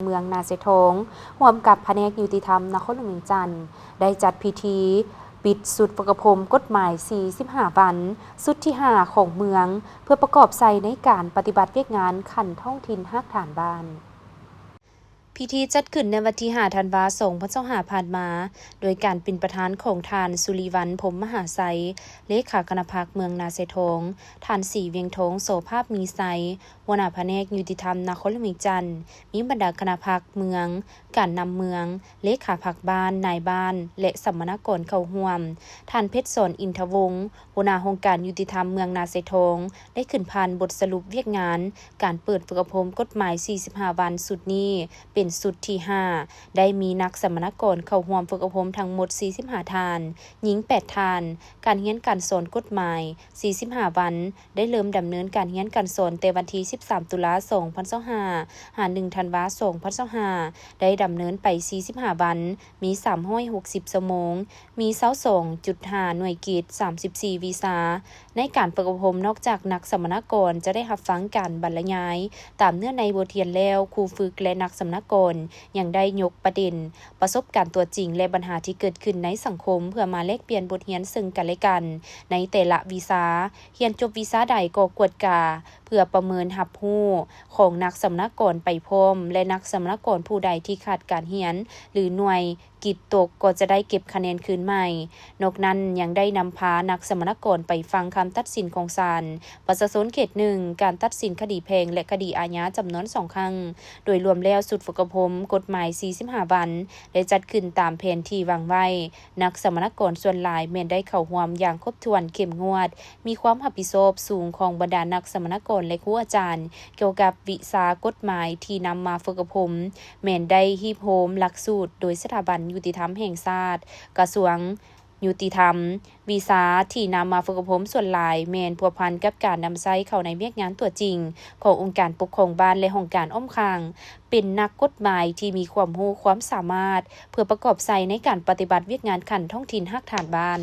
ເມືອງນາຊາຍທອງ ຮ່ວມກັບພະແນກຍຸຕິທຳນະຄອນຫຼວງວຽງຈັນ ໄດ້ຈັດພິທີປິດຊຸດຝຶກອົບຮົມກົດໝາຍສີ່ສິບຫ້າວັນ ຊຸດທີຫ້າຂອງເມືອງ ເພື່ອປະກອບໃຊ້ໃນການປະຕິບັດວຽກງານຂັ້ນທ້ອງຖິ່ນຮາກຖານບ້ານ. ພິທີຈັດຂຶ້ນໃນວັນທີຫ້າທັນວາ ສອງພັນຊາວຫ້າ ຜ່ານມາ ໂດຍການເປັນປະທານຂອງທ່ານ ສຸລິວັນ ພົມມະຫາໄຊ ເລຂາຄະນະພັກເມືອງນາຊາຍທອງ, ທ່ານ ສີວຽງທອງ ໂສພາບມີໄຊ ຫົວໜ້າພະແນກຍຸຕິທຳນະຄອນຫຼວງວຽງຈັນ, ມີບັນດາຄະນະພັກເມືອງ, ການນຳເມືອງ, ເລຂາພັກບ້ານ, ນາຍບ້ານ ແລະ ສຳມະນາກອນເຂົ້າຮ່ວມ. ທ່ານ ເພັດສອນ ອິນທະວົງ ຫົວໜ້າຫ້ອງການຍຸຕິທຳເມືອງນາຊາຍທອງ ໄດ້ຂຶ້ນຜ່ານບົດສະຫຼຸບວຽກງານການເປີດຝຶກອົບຮົມກົດໝາຍສີ່ສິບຫ້າວັນ ຊຸດນີ້ເປັນຊຸດທີຫ້າ ໄດ້ມີນັກສຳມະນາກອນເຂົ້າຮ່ວມຝຶກອົບຮົມທັງໝົດສີ່ສິບຫ້າທ່ານ, ຍິງແປດທ່ານ. ການຮຽນການສອນກົດໝາຍສີ່ສິບຫ້າວັນ ໄດ້ເລີ່ມດຳເນີນການຮຽນການສອນແຕ່ວັນທີສິບສາມ ຕຸລາ ສອງພັນຊາວຫ້າ ຫາ ໜຶ່ງທັນວາ ສອງພັນຊາວຫ້າ ໄດ້ດຳເນີນໄປສີ່ສິບຫ້າວັນ, ມີສາມຮ້ອຍຫົກສິບຊົ່ວໂມງ, ມີຊາວສອງຈຸດຫ້າໜ່ວຍກິດ, ສາມສິບສີ່ວິຊາ. ໃນການຝຶກອົບຮົມ ນອກຈາກນັກສຳມະນາກອນຈະໄດ້ຮັບຟັງການບັນລະຍາຍຕາມເນື້ອໃນບົດຮຽນແລ້ວ, ຄູຝຶກ ແລະ ນັກສຳມະນາກອນຍັງໄດ້ຍົກປະເດັນປະສົບການຕົວຈິງ ແລະ ບັນຫາທີ່ເກີດຂຶ້ນໃນສັງຄົມ ເພື່ອມາແລກປ່ຽນບົດຮຽນເຊິ່ງກັນແລະກັນໃນແຕ່ລະວິຊາ. ຮຽນຈົບວິຊາໃດກໍກວດກາເພື່ອປະເມີນຮັບຮູ້ຂອງນັກສຳມະນາກອນໄປພ້ອມ ແລະ ນັກສຳມະນາກອນຜູ້ໃດທີ່ຂາດການຮຽນ ຫຼື ໜ່ວຍ ກິດຕົກກໍຈະໄດ້ເກັບຄະແນນຄືນໃໝ່. ນອກນັ້ນຍັງໄດ້ນຳພານັກສຳມະນາກອນໄປຟັງຄຳຕັດສິນຂອງສານປະຊາຊົນເຂດໜຶ່ງ, ການຕັດສິນຄະດີແພ່ງ ແລະ ຄະດີອາຍາຈຳນວນສອງຄັ້ງ. ໂດຍລວມແລ້ວ ຊຸດຝຶກອົບຮົມກົດໝາຍສີ່ສິບຫ້າວັນ ໄດ້ຈັດຂຶ້ນຕາມແຜນທີ່ວາງໄວ້. ນັກສຳມະນາກອນສ່ວນຫຼາຍແມ່ນໄດ້ເຂົ້າຮ່ວມຢ່າງຄົບຖ້ວນ, ເຂັ້ມງວດ, ມີຄວາມຮັບຜິດຊອບສູງຂອງບັນດານັກສຳມະນາກອນ ແລະ ຄູອາຈານ ກ່ຽວກັບວິຊາກົດໝາຍທີ່ນຳມາຝຶກອົບຮົມ ແມ່ນໄດ້ຮີບໂຮມຫຼັກສູດໂດຍສະຖາບັນຍຸຕິທຳແຫ່ງຊາດ, ກະຊວງຍຸຕິທຳ. ວິຊາທີ່ນຳມາຝຶກອົບຮົມສ່ວນຫຼາຍແມ່ນພົວພັນກັບການນຳໃຊ້ເຂົ້າໃນວຽກງານຕົວຈິງຂອງອົງການປົກຄອງບ້ານ ແລະ ຫ້ອງການອ້ອມຂ້າງ, ເປັນນັກກົດໝາຍທີ່ມີຄວາມຮູ້ຄວາມສາມາດ ເພື່ອປະກອບໃຊ້ໃນການປະຕິບັດວຽກງານຂັ້ນທ້ອງຖິ່ນຮາກຖານບ້ານ.